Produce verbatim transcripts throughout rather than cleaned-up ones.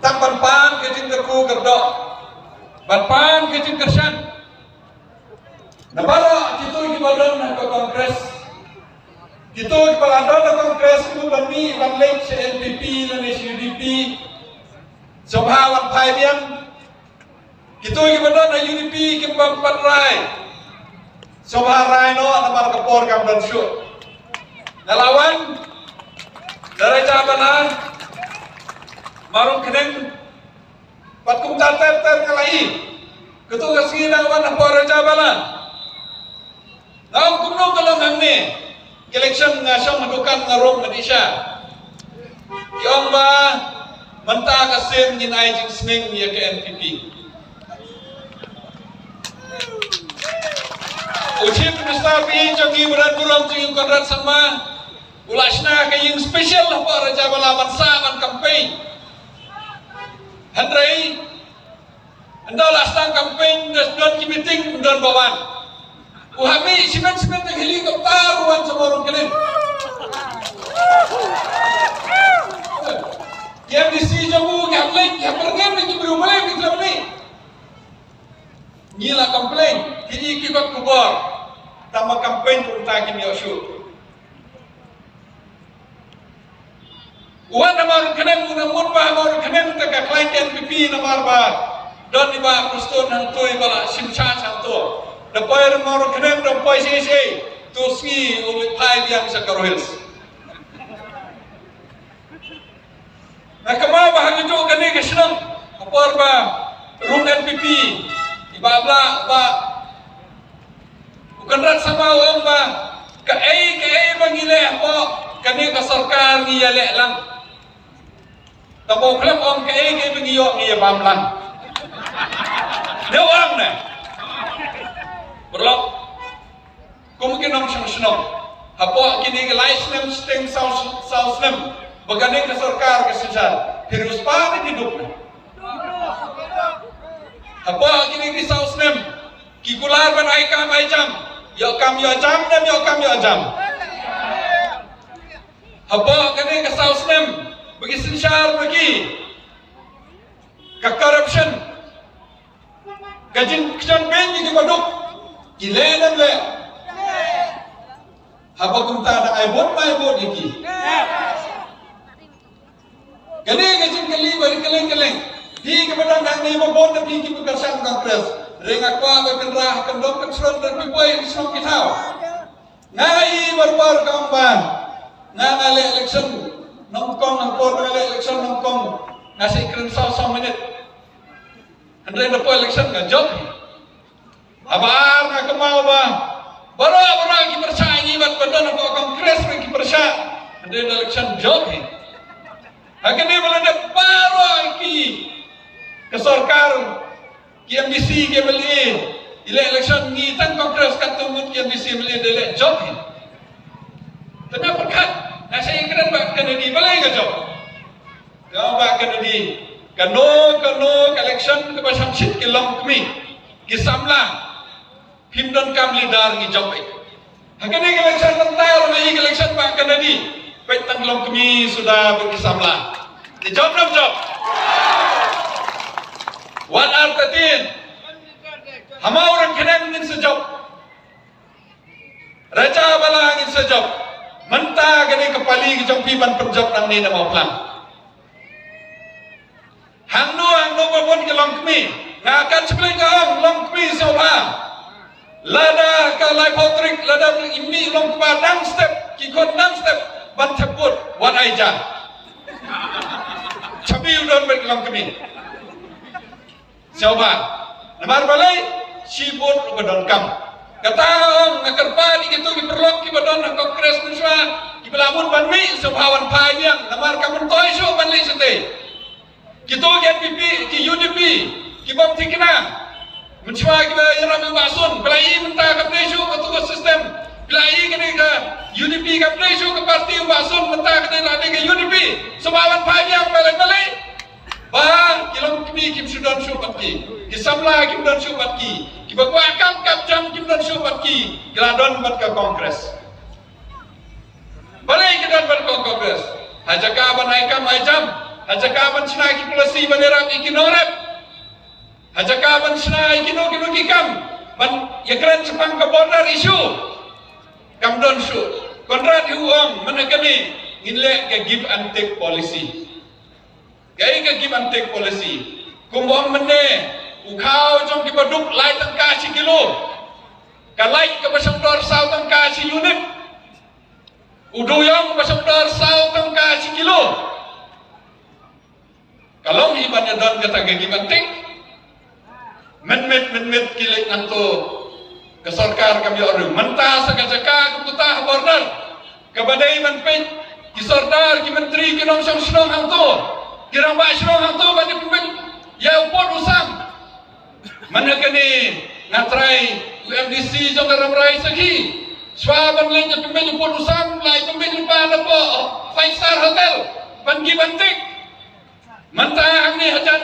Tang ban pan ka jingkyrkhu kyrdoh, ban pan ka jingkyrshan na baroh kito kiba don ha ka Congress. Kito kiba la don ha Congress, kito ban mih ban leit sha N P P lane sha U D P, sngewbha wan phai biang. Kito kiba don ha U D P kiba pat rai, sngewbha rai noh namar ka por kam don shuh. Nga la wan da Raja Bala, Mawryngkneng, bad kumta ter ter nga la ïohi. Kito ka sngi nga wan hapoh Raja Bala. Nga ong kumno ka long hangne. Ka election nga shong ha dukan nga rung nga dih sha. Ki ong ba mynta ka sien ngin ai jingsneng ïa ka N P P. U Chief Minister phi jong ngi, u Rangbah Burom jong ngi, u Conrad Sangma, u la shna ka ïing special hapoh Raja Bala ban sah ban campaign. Hynrei ynda la sdang campaign, da don ki meeting, ym don ba wan. U hap mih shimet shimet da helicopter u wan sha Mawryngkneng. Ki M D C jong u ki hap leit, ki hap pyrkhat ïa ki briew, balei phi khlem mih. Ngi la complain, kine ki kot khubor, tang ba campaign kumta kim ïoh shuh. U wan ha Mawryngkneng, u ong mut ba ha Mawryngkneng te ka khlaiñ N P P namar ba don i Bah Prestone hangto iba la shim charge hangto. Da poi ha Mawryngkneng, da poi shisha, tu sngi u leit phai biang sha Garo Hills. Nga kynmaw ba ha kajuh kane ka shnong, ka por ba rung N P P, i Bah Blah, Bah, u Conrad Sangma u ong ba kaei kaei ba ngi leh hapoh kane ka sorkar ngi ïaleh lang. Tangba u khlem ong kaei kaei ba ngi ïoh ngi ïa bam lang. Ne u ong ne? Paralok, kum ki nongshong shnong, hapoh kine ki lai snem shiteng saw, saw snem ba kane ka sorkar ka synshar, phi riewspah ne phi duk ne? Hapoh kine ki saw snem, ki kular ban ai kam ai jam, ïoh kam ïoh jam ne ym ïoh kam ïoh jam? Hapoh kane ka saw snem ba ki synshar ba ki, ka corruption, ka jingkjat beiñ ïa kiba duk, ki leh ne ym leh? Haba kumta da ai vote, ma ai vote ïa ki. Kane ka jingkylli ba kylleng kylleng. Phi kiba don hangne, ba bun na phi kiba kyrshan Congress. Hynrei nga kwah ba phin rah kyndong kynshlur, da phi poi kynshlur ki thaw. Nga ïohi barabor ka ong ba nga, nga leh election nyngkong, ha ka por nga leh election nyngkong, nga shait kren saw saw minit. Hynrei da poi election nga jop. Haba ar nga kynmaw ba baroh baroh ki pyrshah ïa ngi, bad ba don hapoh Congress ruh ki pyrshah. Hynrei da election jop hi. Ha kane ba la dep baroh ki, ka sorkar, ki M D C, ki M L A, i leh election, ngi tang Congress katto ngut ki M D C, M L A da leh jop hi. Te nga pyrkhat, nga shait ïakren bad Kennedy, balei ka jop? Ka ong bad Kennedy, kano kano ka election kaba shah shit ki longkmie, ki samla, phim donkam leader, ngi jop beit. Ha kane ka election mynta ruh nga ïohi ka election bad Kennedy, beit tang longkmie suda bad ki samla. Te jop ne ym jop? Wat artatien. Ha Mawryngkneng ngin sa jop. Raja Bala ngin sa jop. Mynta kane ka pali ka jong phi ban pynjop nangne na Mawphlang. Hangno hangno ba bun ki longkmie. Nga kan shlei ka ong longkmie sngewbha. Lada ka laiphew tarik, lada i mih long kba dang step, ki khun dang step, ban thep vote, wat ai ja. Chabi u don bad ki longkmie. Sngewbha. Namar balei? Shi vote ruh ka donkam. Kata nga ong, nga kyrpad ïa kito ki paralok kiba don ha Congress mynshuwa, kiba la mut ban mih, sngewbha wan phai biang, namar kam myntoi shuh ban leit shatei. Kito ki N P P, ki U D P, ki bym thikna. Mynshuwa kiba ïarap ïa u Bah Sun, phi la ïohi mynta kam dei shuh kato ka system. Phi la ïohi kane ka U D P kam dei shuh ka party u Bah Sun, mynta ka dei la dei ka U D P. Sngewbha wan phai biang, balei, balei? Ba ki longkmie kim shu don shuh bad ki, ki samla kim don shuh bad ki, kiba kwah kam kam jam kim don shuh bad ki, ki la don bad ka Congress. Balei ki don bad ka Congress? Ha jaka ban ai kam ai jam, Ha jaka ban shna ki policy ban ïarap ïa ki nongrep, ha jaka ban shna ïa kino kino ki kam ban ïakren shaphang ka border issue, kam don shuh. Conrad hi u ong mynne kane ngin leh ka give and take policy. Kaei ka give and take policy? Kumba ong mynne, u khaw jong ki baduk lai tyngka shi kilo. Ka light kaba shongdor saw tyngka shi unit. U duriong ba shongdor saw tyngka shi kilo. Ka long hi ban ïadon kata ka give and take. Mynmiet mynmiet ki leit nangto, ka sorkar kam ïoh ruh. Mynta sa ka jaka ka puta ha border, kaba dei ban peit ki sordar, ki myntri, ki nongshong shnong hangto, ki rangbah shnong hangto ban ïa pynbeit ïa u pud u sam. Mynne kane nga trai u MDC jong ka Rambrai Sakhi. Shuwa ban leit ïa pynbeit u pud u sam, la ïa pynbeit lypa napoh five star hotel ban give and take. Mynta hangne hajan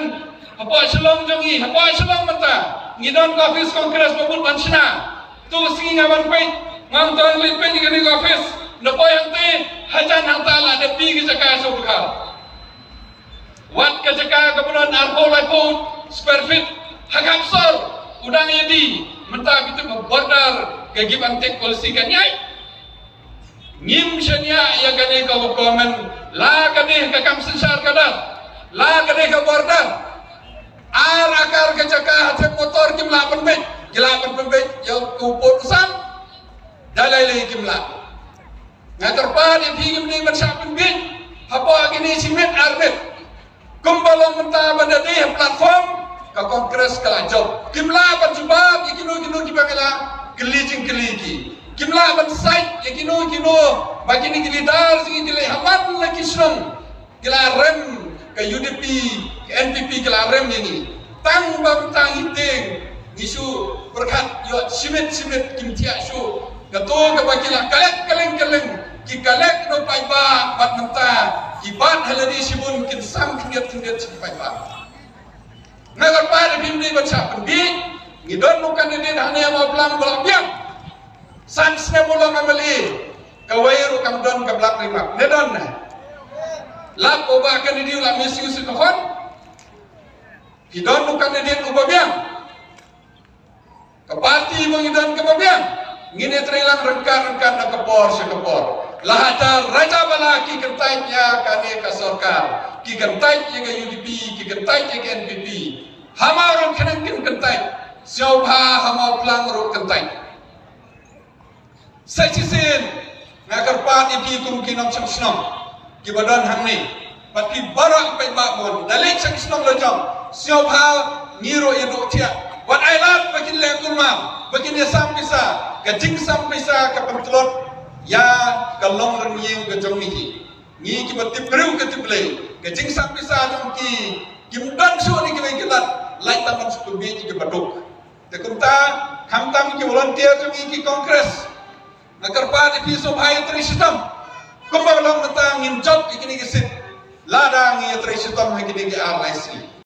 hapoh Shillong jong ngi, hapoh Shillong mynta ngi don ka office Congress ba mut ban shna. Tu ka sngi nga wan peit, nga ong to ngi leit peit ïa kane ka office. Napoh hangta, hajan hangta la dep die ka jaka sha u dkhar. Wat ka jaka kaba don arphew laiphew square feet ha ka sor, u dang ïa die. Mynta phi tip ba border ka give and take policy kan ïaid. Ngim shaniah ïa kane ka government, la kane ka kam synshar khadar, la kane ka border. Ar akar ka jaka ha thep motor kim lah pynbeit, ki lah pynbeit ïa u pud u sam. Da lei lei kim lah. Nga kyrpad ïa phi, ngim dei ban shah pynbeit hapoh kine shi miet ar miet. Kumba long mynta ba da dei ha platform, ka Congress ka la jop. Kim lah ban jubab ïa kino kino kiba ngi la kylli jingkylli ki. Kim lah ban sait ïa kino kino ba kine ki leader jong ngi ki leit ha man la ki shnong, ki la rem, ka UDP, ka NPP ki la rem ïa ngi. Tang ba mynta ngi tieng, ngi shu pyrkhat ïoh shi miet shi miet, kim thiah shuh. Kato kaba ki la collect kylleng kylleng, ki collect na u paidbah bad mynta ki bat ha lade shibun, kin sam khyndiat khyndiat sha ki paidbah. Nga kyrpad ïa phi, ym dei ban shah pynbieit. Ngi don u candidate hangne ha Mawphlang ba la biang. San snem u long MLA. Kawei ruh kam don ka Black Remark. Ne don ne? Lap u ba candidate u la misuse ka fund. Ki don u candidate uba biang. Ka party ba ngi don kaba biang, ngin ïatrei lang ryngkat ryngkat na ka por sha ka por. La hajar raja bala ki kyntait ïa kane ka sorkar, ki kyntait ïa ka UDP, ki kyntait ïa ka NPP. Ha Mawryngkneng kin kyntait, sngewbha ha Mawphlang ruh kyntait. Sa shisien nga kyrpad ïa phi kum ki nongshong shnong kiba don hangne, bad phi baroh ki paidbah bun, da leit sha ki shnong la jong, sngewbha ngi ruh ïa duh thiah. Wat ai lad ba kin leh kulmar, ba kin ïa sam pisa, ka jingsam pisa ka pyntlot ïa ka longrynïeng ka jong ngi hi. Ngi kiba tip briew ka tip Blei, ka jingsam pisa jong ki kim don shuh ne kiba ïa ki lad, lait tang ban shu pynbieit ïa kiba duk. Te kumta, khamtam ki volunteer jong ngi ki Congress, nga kyrpad ïa phi sngewbha ïatrei shitom. Kumba long mynta ngin jop ïa kine ki seat, lada ngi ïatrei shitom ha kine ki ar lai sngi.